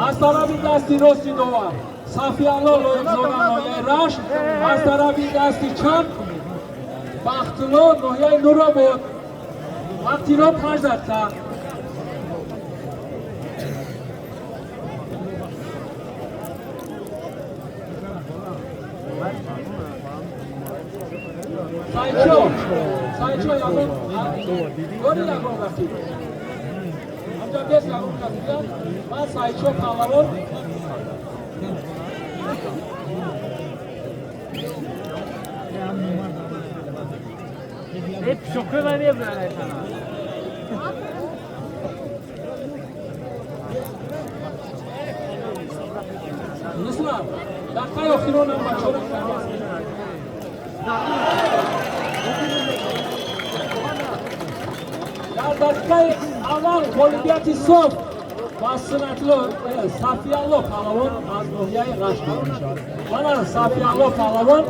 Аз тарафи дасти рости довар Сафиалло Лоиқзода, ноҳияи Рашт, аз тарафи дасти чап Бахтулло, ноҳияи Нуробод. Вақтиро 5 дақиқа. Сайчо, Сайчо, ягон дори, ягон рақиб ҳамҷа бес, ягон кас дигар. Ман Сайчо паҳлавон. Hep şoku var ya böyle sana. Нусрат, дақиқаи охиронам бачора. Дар дақиқаи аввал ғолибияти соф ба Сунатулло Сафиалло паҳлавон аз ноҳияи Рашт дода мешавад. Мана Сафиалло паҳлавон.